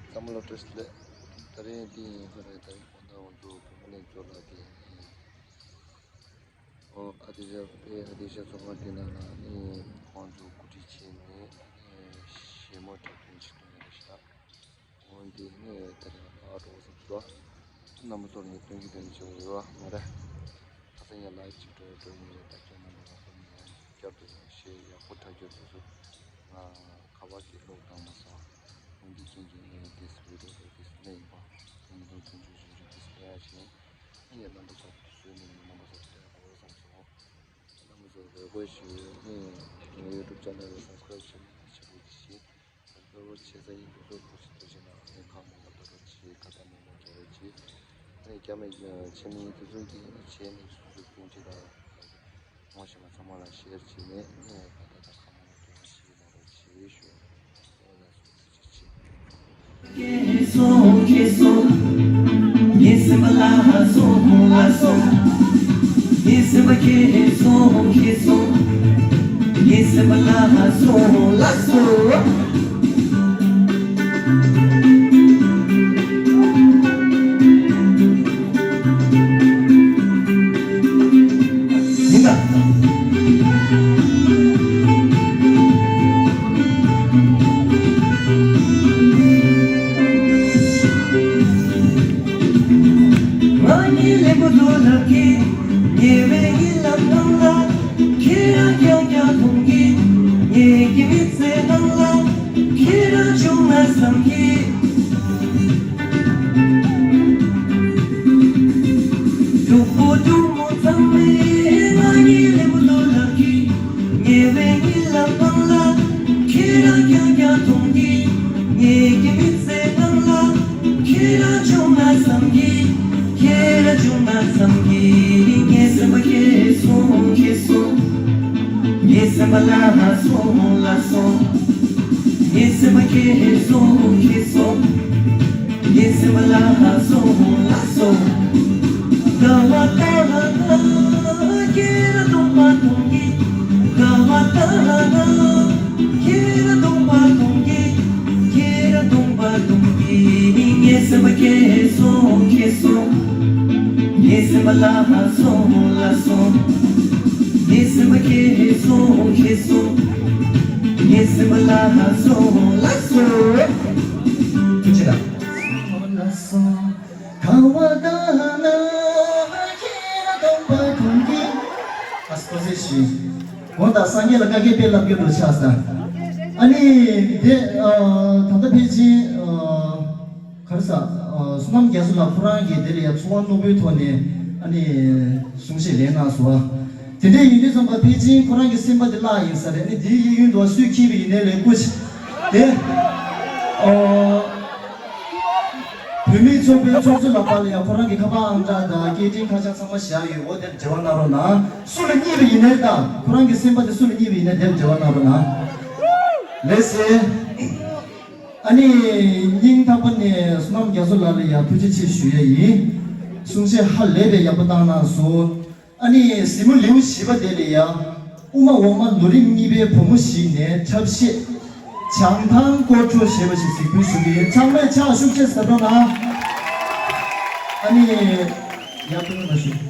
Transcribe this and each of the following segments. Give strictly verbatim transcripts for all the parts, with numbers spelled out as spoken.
ཚང་མ་ལ་བཀྲ་ཤིས་བདེ་ལེགས། ད་རིང་འདི་ཡིན་ཧ་རེ། ད་རིང་དགོང་དག་ང་ཚོ་བུ་མོ་ལྷན་ཚོགས་ལ་དེ་ཨོ་ཨ་ཏི་ཤ་དཔེ་ཨ་ཏི་ཤ་ཚོགས་པ་དེ་ནང་ལ་ནི་ཁོང་ཚོ་གོ་སྒྲིག་བྱས་ནས་ཨེ་བཞད་མོ་འཁྲབ་སྟོན་བྱེད་དོན་རེད་ཤག་འོན་ཏེ་ནི་ད་རེས་ཨ་འགྲོ་བསམ་སོང་། རྣམ་པ་ཚོར་ངས་སྟོན་རྒྱུ་དོན་ཆེ་བ་ཡོད་བ་མ་རེད། ཁ་སང་ཡང་ལའིབ་ཅིག་འགྲོ་འགྲོ་ཡིན་རེད། ད་ཁྱེད་རྣམ་པ་ལ་ཁོ་ནས་ཡང་བསྐྱར་དུ་ཡང་གཞས་ཡག་པོ་འཁྲབ་རྒྱུ་དེ་ཚོ་ང་ཁ་པར་གྱི་ཀློག་བཏང་མ་སོང་། འོན་ཏེ་རྐྱེན་གྱིས་ངས་དེ་སུ་རེད་རེད་དེ་སུ་ནས་ཡིན་པ་ཁྱེད་རྣམ་པ་ཚོ་མཐུན་འགྱུར་བྱུང་རེད། དེ་སུ་ལས་ཡག་ཞིང་ངས་རྣམ་པ་ཚོར་བཟོས་ནས་ངས་རྣམ་པ་ཚོར་སྤྲད་དགོས་བསམ་སོང་། རྣམ་པ་ཚོ་རེ་སྐུལ་ཞུ། ངའི་ཡུ་ཊུབ་ཆེ་ནལ་ལ་སབ་སི་ཀ་རེབ་བྱེད་མི་བྱེད་དགོས་ཀྱི་ཞིག་སློབ་གྲྭ་ཆེ་ས་ཡིན་དུས་ཚོད་ཁོ་ཞིག་ཏུ་བྱེད་ན་ཨེ་ཁ་མང་པོ་ལྟ་རོགས་བྱེད། ཁ་ཏ་མང་པོ་རྒྱག་རོགས་བྱེད། ཨེ་རྒྱ་མི་ཆེན་མོ་ཡིན་དུས་ཚོད་ཀྱི་ཨེ་བྱས་ནས་སོ་སོའི་སྤུན་མཆེད་དང་ངོ་ཤེས་པ་ཚང་མ་ལ་ཤེར་བྱས་ནས་ཨེ་ཁ་ཏ་དང་ཁ་མང་པོ་ལྟ་རོགས་བྱེད་ལ་རོགས་བྱེད་ཞུ། ཨེ་ལ་སོ་སི་ཅི་ཅི། ང་གཉིས་ལེན་པོ་ལོ་ལགས་ཀྱིས་ཉེ་བའི་ཡིད་ལ་སྣང་ལ། ཁྱེད་རང་རྐྱང་རྐྱང་མཐོང་གི། ངེད་ཀྱི་མི་ཚེ་ནང་ལ་ཁྱེད་རང་བྱུང་ན་བསམ་གི། གྲོགས་པོ་གྲོགས་མོ་ཚང་མས་ང་གཉིས་ལེན་པོ་ལོ་ལགས་ཀྱིས་ཉེ་བའི་ཡིད་ལ་སྣང་ལ། ཁྱེད་རང་རྐྱང་རྐྱང་མཐོང་གི། ངེད་ཀྱི་མི་ཚེ་ནང་ལ་ཁྱེད་རང་བྱུང་ན་བསམ་གི། ཁྱེད་རང་བྱུང་ན་བསམ་གི། ངའི་སེམས་པ་ཁྱེད་སོང་ཁྱེད་སོང་། ངའི་སེམས་པ་ལ་སོང་ལ་སོང་། ངའི་སེམས་པ་ཁྱེད་སོང་ཁྱེད་སོང་། ངའི་སེམས་པ་ལ་སོང་ལ་སོང་། དགའ་བ་ལྟ་ན་ཁྱེད་རང་སྟོང་པ་མཐོང་གི། དགའ་བ་ལྟ་ན་ཁྱེད་རང་སྟོང་པ་མཐོང་གི། ཁྱེད་རང་སྟོང་པ་མཐོང་གི། ངའི་སེམས་པ་ཁྱེད་སོང་ཁྱེད་སོང་། ངའི་སེམས་པ་ལ་སོང་ལ་སོང་། ངའི་སེམས་པ་ཁྱེད་སོང་ཁྱེད་སོང་། ངའི་སེམས་པ་ལ་སོང་ལ་སོང་། ཐུགས་རྗེ་གནང་། སོང་ལ་སོང་། གང་བ་ད་ན་ཁྱེད་རང་སྟོང་པ་མཐོང་གི། ཨ་སྐོར་ཟེར་ཞུ། འོ་ད་སངས་རྒྱས་ལ་བཀའ་བརྒྱད་པས་བསླབ་རྒྱུ་འདུག་ཆགས་ས། ཨ་ནི་དེ་ཨ་ད་ལྟ་ཕལ་ཆེར་ཨ་ག་རེ་ཟ། ཨ་བསོད་ནམས་རྒྱ་མཚོ་ལགས་ཁོ་རང་གིས་དེ་ལ་ཡ་ཚོར་བ་རྣོན་པོའི་ཐོག་ནས་ཨ་ནི་གསུང་བཤད་ལེན་གནང་སོང་བ། དེ་འདྲ་ཡིན་དུས་ཙམ་པ་ཕལ་ཆེར་ཁོ་རང་གི་སེམས་པ་དེ་བརླག་ཡིན་ས་རེད། ཨ་ནི་དེའི་གཡས་གཡོན་དུ་བ་སུས་འཁྱེར་བ་ཡིན་ནའི་ལས་སྐུ་ཆེ་དེ། ཨོ། བོད་མིའི་ཚོགས་པའི་ཚོགས་གཙོ་ལགས་པ་ལ་ཡང་ཁོ་རང་གི་ཁ་པར་ཨང་གྲངས་དང་སྐད་འཕྲིན་ཁ་བྱང་ཚང་མ་བཞག་ཡོད། འོ་དེར་འབྲེལ་བ་གནང་རོགས་གནང་། སུ་ལ་བསྙད་པ་ཡིན་ནའི་ད་ཁོ་རང་གི་སེམས་པ་དེ་སུ་ལ་བསྙད་པ་ཡིན་ནའི་དེར་འབྲེལ་བ་གནང་རོགས་གནང་། ལགས་སེ། ཨ་ནི་སྙིང་ཐག་པ་ནས་བསོད་ནམས་རྒྱ་མཚོ་ལགས་ལ་ཡང་ཐུགས་རྗེ་ཆེ་ཞུ་ཡས་ཡིན། གསུང་བཤད་ཧ་ལས་པའི་ཡག་པོ་བཏང་གནང་སོང་། ཨ་ནི་གཟིགས་མོ་ལེའུ་བཞི་པ་དེ་ལ་ཡ། དབུ་མ་འོག་མ་ལོ་རིམ་གཉིས་པའི་བུ་མོ་ཞིག་ནས་འཁྲབ་གཞས། བྱང་ཐང་སྐོར་བྲོ་ཞེས་པ་ཞིག་གཟིགས་འབུལ་ཞུ་གི་ཡོད། ཚང་མས་ཕྱག་ཤུགས་ཆེ་ཟེར་རོགས་གནང་། ཨ་ནི། ཡར་ཐོན་མ་ཞུ།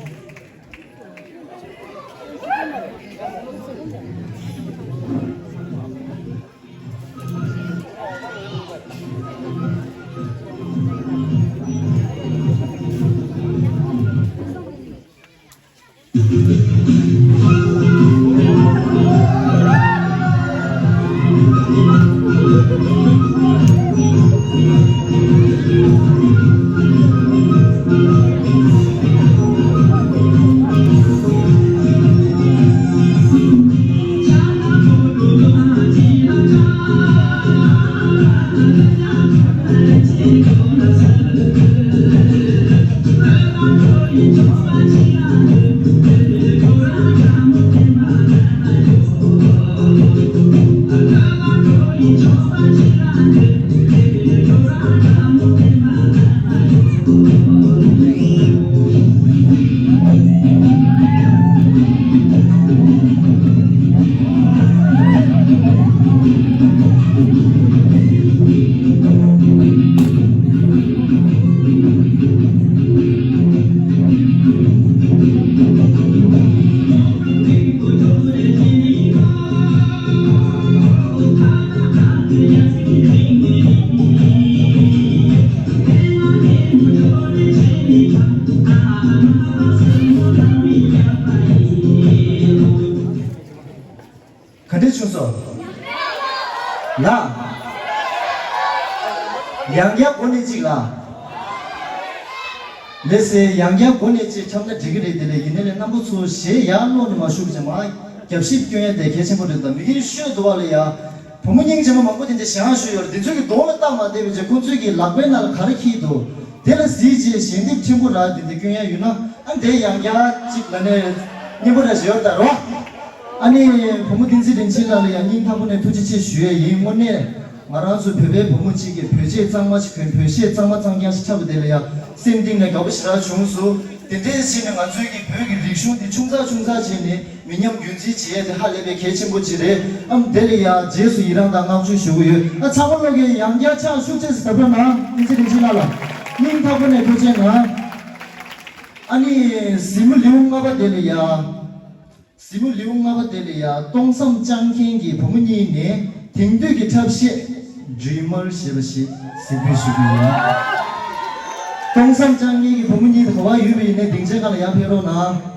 ཡང་བསྐྱར་འགོ་ནས་གཅིག་ལ། ལགས་སེ། ཡང་བསྐྱར་འགོ་ནས་གཅིག་འཁྱམ་ན་འགྲིག་གི་རེད། དེ་ལས་ཡིན་ནའི་ལས་རྣམ་པ་ཚོ་གཞས་ཡར་ཀློག་ནས་མ་ཞུགས་བྱས་མར་རྒྱབ་བཤིབ་སྐྱོན་ཡ་དེ་གལ་ཆེན་པོ་རེད། ད་མི་གིས་ཤོད་འདུག་བ་ལ་ཡ། བུ་མོ་སྙིང་རྗེ་མོ་མང་པོ་དེ་འདྲ་ཞེ་དྲག་ཞུ་ཡོད་རེད། དེ་ཚོ་གི་གདོང་ལ་བལྟ་མ་བསྡད་པ་བྱས་ཁོང་ཚོས་ཀྱི་ལག་པའི་ནང་ལ་ག་རེ་འཁྱེར་འདུག་དེ་ལ་གཟིགས་བྱས་ཞལ་འདེབས་ཕྲན་བུ་རག་དེ་འདྲ་སྐྱོན་ཡ་ཡོད་ན། ཨ་དེ་ཡང་བསྐྱར་གཅིག་ལ་ནས་སྙན་པོ་འདྲ་ཞིག་ཡོད་ད་རོ། ཨ་ནི་བུ་མོ་བསྟན་འཛིན་རིན་ཆེན་ལགས་ལ་ཡང་སྙིང་ཐག་པ་ནས་ཐུགས་རྗེ་ཆེ་ཞུ་ཡས་ཡིན། དངོས་གནས་ང་རང་ཚོ་བོད་པའི་བུ་མོ་གཅིག་གིས་བོད་ཆས་གཙང་མ་ཞིག་གོན། བོད་གཞས་གཙང་མ་གཙང་རྐྱང་ཞིག་འཁྲབ་པ་དེ་ལ་ཡང་སེམས་གཏིང་ནས་དགའ་པོ་ཞེ་དྲག་བྱུང་སོང་། དེ་འདྲས་བྱས་ནས་ང་ཚོའི་གི་བོད་ཀྱི་རིག་གཞུང་འདི་ཆུང་ཙག་ཆུང་ཙག་བྱས་ནས་མི་ཉམས་རྒྱུན་འཛིན་བྱེད་ཡས་དེ་ཧ་ལས་པའི་གལ་ཆེན་པོ་ཅིག་རེད། ཨམ་དེ་ལ་ཡང་རྗེས་སུ་ཡི་རང་དང་བསྔགས་བརྗོད་ཞུ་གི་ཡོད། ཨ་ཚང་མ་ལོག་གིས་ཡང་བསྐྱར་ཕྱག་ཤུགས་ཆེ་ཙམ་བརྡབ་རོགས་གནང་། བསྟན་འཛིན་རིན་ཆེན་ལགས་ལ་སྙིང་ཐག་པ་ནས་ཐུགས་རྗེ་གནང་། ཨ་ནི་གཟིགས་མོ་ལེའུ་ལྔ་པ་དེ་ལ་ཡ། གཟིགས་མོ་ལེའུ་ལྔ་པ་དེ་ལ་ཡ། སྟོང་བསམ་ལྕང་མཁན་གྱི་བུ་མོ་གཉིས་ནས་དེང་དུས་ཀྱི་འཁྲབ་གཞས་Dreamer ཞེས་པ་ཞིག་གཟིགས་འབུལ་ཞུ་གི་ཡིན། སྟོང་བསམ་ལྕང་མཁན་གྱི་བུ་མོ་གཉིས་ག་པར་ཡོད་པ་ཡིན་ནའི་སྡིངས་ཆའི་སྒང་ལ་ཡར་ཕེབས་རོགས་གནང་།